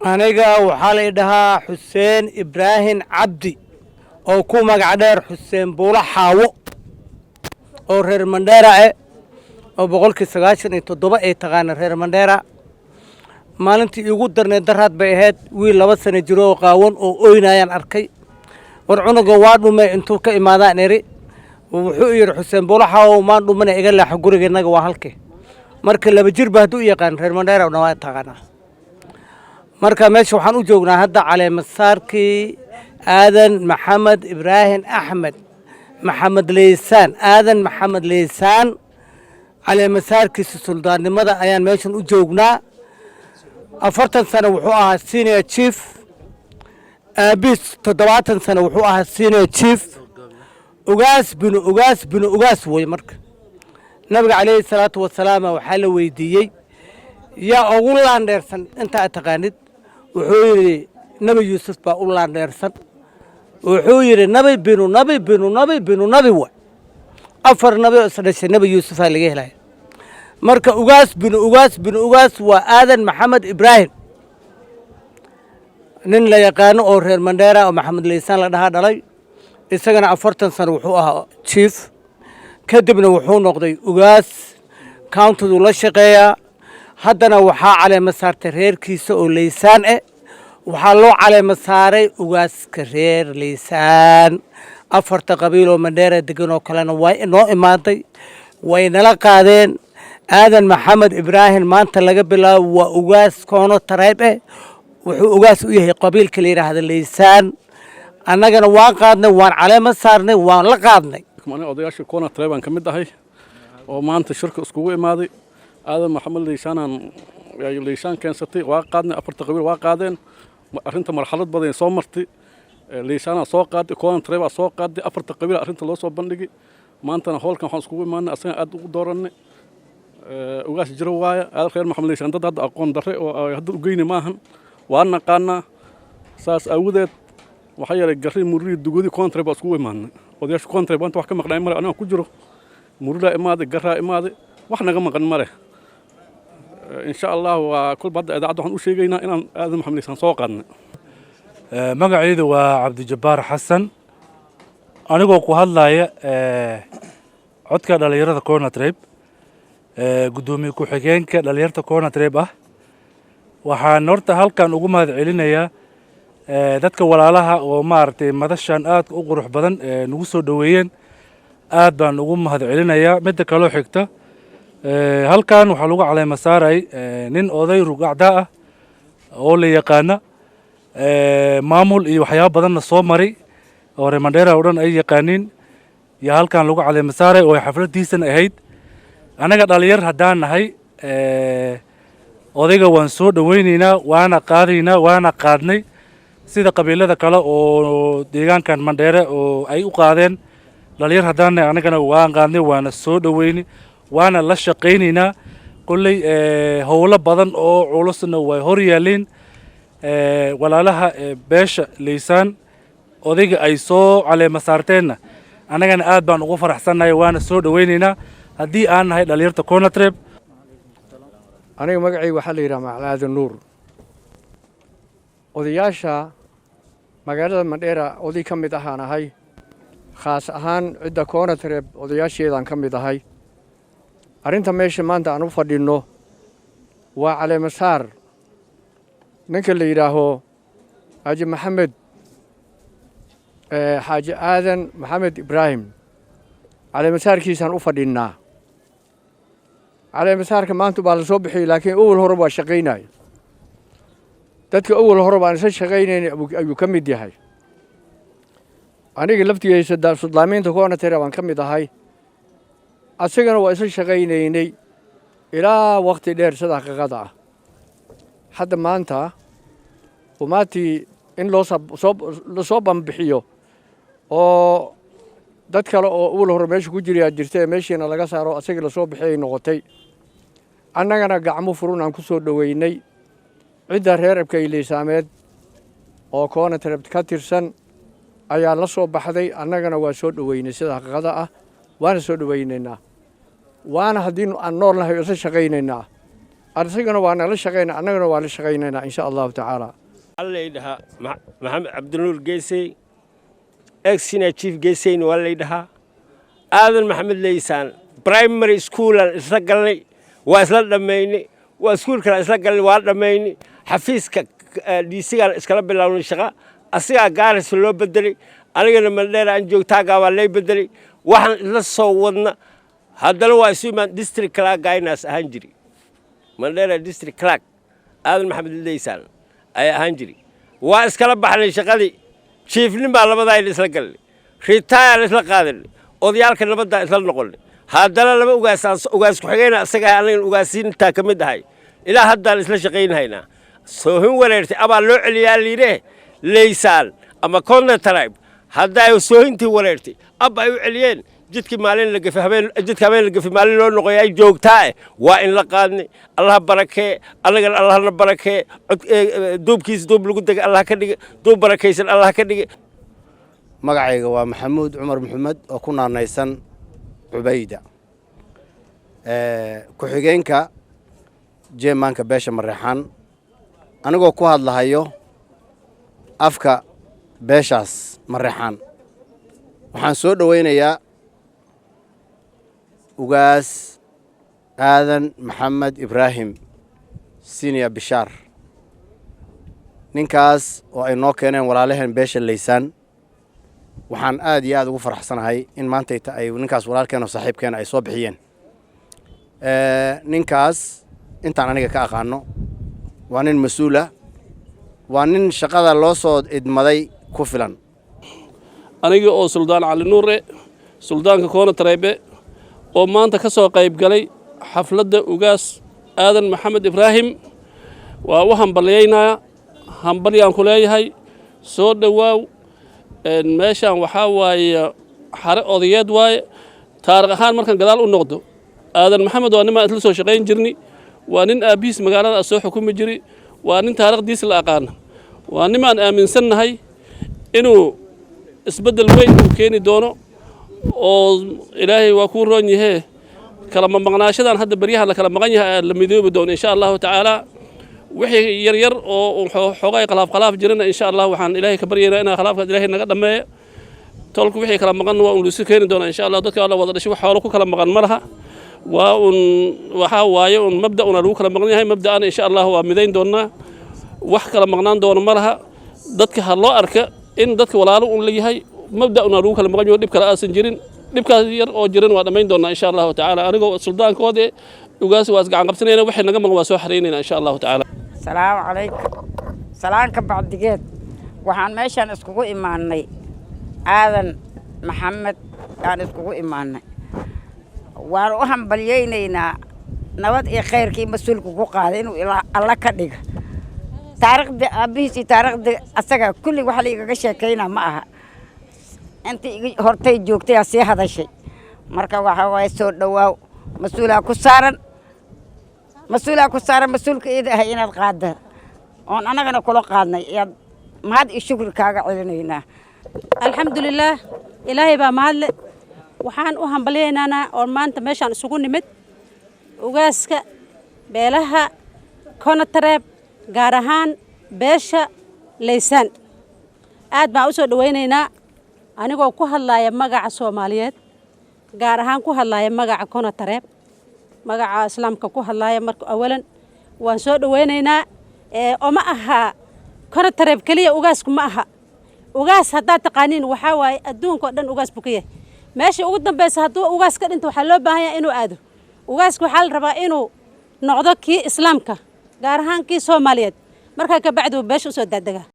Aniga waxaa la idhahaa Xuseen Ibraahim Cabdi, oo ku magac dheer Xuseen Buulo Xaawo, oo reer Mandheera oo 97% ay taqaana reer Mandheera. Maalintii iigu darneed daraad bay ahayd. Wiil 2 sano jiro oo qaawan oo oynayaan arkay. "War, cunuga waa dhume, intuu ka imaadaan?" eri. Wuxuu yidhi, "Xuseen Buulo Xaawo maan dhumana, iga leexo, guriga waa halke." Marka 2 jir ba hadduu u yaqaan, reer Mandheera o dhan waa taqaanaa. Marka meesha waxaan u joognaa hadda caleemasaarkii Aadan Maxamed Ibraahim Axmed, Maxamed Leysaan, Aadan Maxamed Leysaan, caleemasaarkiisa suldaannimada ayaan meeshan u joognaa. 40 sano wuxuu ahaa senior chief. Aabiis 70 sano wuxuu ahaa senior chief. Ugaas binu ugaas binu ugaas wey. Marka Nabiga calayhi salaatu wasalaam waxaa la weydiiyey, "Yaa ugu laandheersan inta aad taqaanid?" Wuxuu yidhi, "Nebi Yuusuf baa u laandheersan." Wuxuu yidhi, "Nabi binu nabi binu nabi binu nabi wa afar nabi oo is dhashay Nebi Yuusufaa laga helaya." Marka ugaas binu ugaas binu ugaas waa Aadan Maxamed Ibraahim, nin la yaqaano oo reer Mandheera oo Maxamed Leysaan la dhahaa dhalay. Isagana 40 sano wuxuu ahaa chief, kadibna wuxuu noqday ugaas. Countyduu la shaqeeyaa. Haddana waxaa caleema saartay reerkiisa oo Leysaan waxaa loo caleema saaray ugaaska reer Leysaan. Afarta qabiil oo Mandheera degan oo kalena waa inoo imaaday, way nala qaadeen. Aadan Maxamed Ibraahim maanta laga bilaabo waa ugaas Koona Tribe. Wuxuu ugaas u yahay qabiilka la yidhaahda Leysaan. Annagana waan qaadnay, waan caleema saarnay, waan la qaadnay. Aniga odayaasha Koona Tribe aan ka mid ahay oo maanta shirka iskugu imaaday. Aadan Maxamed Leyshaanaan Leyshaan keensatay, waa qaadnay. Afarta qabiil waa qaadeen. Arrinta marxalad badan soo martay. Leyshaanaa soo qaaday, Koona Tribe soo qaaday, afarta qabiil arrinta loo soo bandhigay. Maantana howlkan waxaan iskugu imaanay asaga aad ugu dooranay. Ugaas jiro waaya aad reer Maxamed Leyshaan. Dad hadda aqoon darre oo hadda u geyni maahan, waa naqaanaa. Saas aawadeed waxaa yeelay garri, Mururi, Dugodi, Koona Tribe baa iskugu imaanay. Odayaasha Koona Tribe maanta wax ka maqnaay male. Aniga ku jiro, Mururaa imaaday, garraa imaaday, wax naga maqan male. Insha Allah waa kolba hadda idaacadda waxaan u sheegaynaa inaan Aadan Maxamed Leysaan soo qaadnay. Magacaydu waa Cabdijabbaar Xasan, anigoo ku hadlaya codka dhalinyarada Corner Tribe, guddoomiye ku-xigeenka dhalinyarta Corner Tribe ah. Waxaan horta halkan ugu mahad celinayaa dadka walaalaha oo maaragtay madashan aadka u qurux badan nagu soo dhoweeyeen. Aad baan ugu mahad celinayaa. Midda kaloo xigta, halkan waxaa lagu caleema saaray nin oday rugacdaa ah oo la yaqaana, maamul iyo waxyaabo badanna soo maray, oo reer Mandheera oo dhan ay yaqaaniin iyo halkan lagu caleema saaray oo ay xafladiisan ahayd. Annaga dhalinyar haddaan nahay, odayga waan soo dhoweynaynaa, waana qaadaynaa, waana qaadnay, sida qabiilada kale oo deegaankan Mandheere oo ay u qaadeen. Dhalinyar haddaan nahay, annagana waan qaadnay, waana soo dhoweynay, waana la shaqaynaynaa. Kolley howlo badan oo culusna way hor yaaleen. Walaalaha beesha Leysaan odayga ay soo caleema saarteenna, annagana aad baan ugu faraxsannahay, waana soo dhoweynaynaa haddii aan nahay dhalinyarta Corner Tribe. Aniga magacayga waxaa la yidhaha Macalin Aadan Nuur. Odayaasha magaalada Mandheera oday ka mid ahaan ahay, khaas ahaan cidda Koona Tribe odayaasheedaan ka mid ahay. Arrinta meesha maanta aan u fadhinno waa caleemasaar ninka la yidhaaho Xaaji Maxamed, Xaaji Aadan Maxamed Ibraahim. Caleemasaarkiisaan u fadhinnaa. Caleemasaarka maanta baa la soo bixiyey, laakiin awal hore waa shaqaynaya. Dadka awal hore baan isla shaqaynayn ayuu ka mid yahay. Aniga laftigeysa sudlaamiinta Koona Tribe baan ka mid ahay. Asagana waa isla shaqaynaynay ilaa wakti dheer. Sida xaqiiqada ah, hadda maanta umaatii in loo lasoo banbixiyo oo dad kale oo awal hore meesha ku jirayaa jirta ee meeshiina laga saaro, asagii lasoo bixiyay noqotay. Annagana gacmo furun aan ku soo dhoweynay. Cidda reer Abkay Leysaameed oo Koona Tribe ka tirsan ayaa la soo baxday, annagana waa soo dhoweynay. Sida xaqiiqada ah, waana soo dhoweynaynaa, waana haddii aan nool nahay isla shaqaynaynaa. Isagana waa nala shaqayna, annagana waa la shaqaynaynaa, insha Allahu tacaala. Waxaa lay dhahaa Maxamed Cabdinuur Geesey, ex senior chief Geeseyna waa lay dhahaa. Aadan Maxamed Leysaan primary schoolaan isla galnay, waa isla dhammaynay. Waa iskuulkaan isla galnay, waa dhammaynay. Xafiiska DC-gaan iskala bilownay shaqa. Asigaa Gaarisa loo bedelay, anigana Mandheera aan joogtaagaa waa lay bedelay. Waxaan isla soo wadna haddana waa isu imaan. District clerk gaynaas ahaan jiri, Mandheera district clerk Aadan Maxamed Leysaan ayaa ahaan jiri. Waa iskala baxnay shaqadii, chiefnin baa labadaayna isla galnay, retire isla qaadanay, odayaalka nabaddaa isla noqonnay. Haddana laba ugaas, ugaas ku-xigeyna asaga ahay, anagana ugaasiintaa ka mid ahay. Ilaa haddaan isla shaqaynhaynaa. Soohin wareertay abaa loo celiyaa liidheh. Leysaan ama Corner Tribe hadday soohintii wareertay ab ay u celiyeen, jidkii maalin la gafi habeen, jidka habeen la gafi maalin loo noqoy ay joogtaa. Waa in la qaadnay. Allah barakee, annagana Allahna barakee. Cod duubkiisa duub lagu degay Allah ka dhige, duub barakaysan Allah ka dhige. Magacayga waa Maxamuud Cumar Maxamed oo ku naanaysan Cubayda, ku-xigeenka chairmanka beesha Mareexaan. Anigoo ku hadlahayo afka beeshaas Mareexaan, waxaan soo dhowaynayaa Ugaas Aadan Maxamed Ibraahim Senior Bishaar, ninkaas oo ay noo keeneen walaalaheen beesha Laysaan. Waxaan aad iyo aad ugu faraxsanahay in maantayta ay ninkaas walaalkeen oo saaxiibkeena ay soo bixiyeen. Ninkaas intaan aniga ka aqaano waa nin mas-uula, waa nin shaqada loo soo idmaday ku filan. Aniga oo Suldaan Cali Nuure, suldaanka Koona Tareebe, oo maanta ka soo qayb galay xafladda Ugaas Aadan Maxamed Ibraahim, waa u hambalyaynayaa. Hambalyaan ku leeyahay, soo dhowaaw. Meeshaan waxaa waaye xare odayeed waaye. Taarikh ahaan markaan gadaal u noqdo, Aadan Maxamed waa nimaan isla soo shaqayn jirni. Waa nin aabbihiis magaalada soo xukumi jiri. Waa nin taarikhdiisa la aqaana. Waa nimaan aaminsannahay inuu isbeddel weyn uu keeni doono, oo Ilaahay waa kuu roon yahee kala maqnaashadan hadda beryaha la kala maqan yahay la midoobi doono, insha Allahu tacaala. Wixii yar yar oo xoogaa khalaaf khalaaf jirana, insha Allah waxaan Ilaahay ka baryaynaa inaa khalaafkaas Ilaahay naga dhammeeyo. Tolku wixii kala maqanna waa un lisu keeni doonaa, insha Allah. Dadka alla wada dhashay, wax xoolo ku kala maqan ma laha. Waa un waxaa waaye un mabda una lagu kala maqan yahay. Mabda'ana, insha Allah, waa midayn doonaa. Wax kala maqnaan doono ma laha. Dadka ha loo arka in dadka walaalo un la yahay, mabda una lagu kala maqan yaho, dhib kale aasan jirin. Dhibkaas yar oo jiran waa dhammayn doonaa, insha Allahu tacaala. Anigoo suldaankoode ugaas waa isgacan qabsanayna. Waxay naga maqan waa soo xareynayna, insha Allahu tacaala. Salaamu calaykum. Salaanka bacdigeed, waxaan meeshaan iskugu imaanay Aadan Maxamed aan iskugu imaanay. Waan u hambalyaynaynaa nabad iyo khayrkii mas-uulka ku qaaday inuu Alla ka dhiga. Taariikhda aabbihiis iyo taariikhda asaga kulli wax la igaga sheekaynaa ma aha. Intii hortay joogtay aa sii hadashay. Marka waxaa waaye, soo dhowaaw. Mas-uulaa ku saaran, mas-uulaa ku saaran. Mas-uulka iyada ahay inaad qaadda oon annagana kula qaadnay ayaad mahad iyo shukri kaaga celinaynaa. Alxamdulilaah, Ilaahay baa mahadle. Waxaan u hambalyaynaynaa oo maanta meeshaan isugu nimid ugaaska beelaha Koonatareeb, gaar ahaan beesha Laysaan. Aad baan u soo dhowaynaynaa. Anigoo ku hadlaaya magaca Soomaaliyeed, gaar ahaan ku hadlaaya magaca Koonatareeb, magaca Islaamka ku hadlaaya, marka awalan waan soo dhowaynaynaa. Oo ma aha Koonatareeb keliya ugaasku, ma aha ugaas. Haddaad taqaaniin, waxaa waaye adduunka oo dhan ugaas buu ka yahay. Meesha ugu dambaysa hadduu ugaas ka dhinto, waxaa loo baahan yahay inuu aado. Ugaaska waxaa la rabaa inuu noqdo kii Islaamka, gaar ahaan kii Soomaaliyeed. Markaa ka bacdi beesha usoo daadegaa.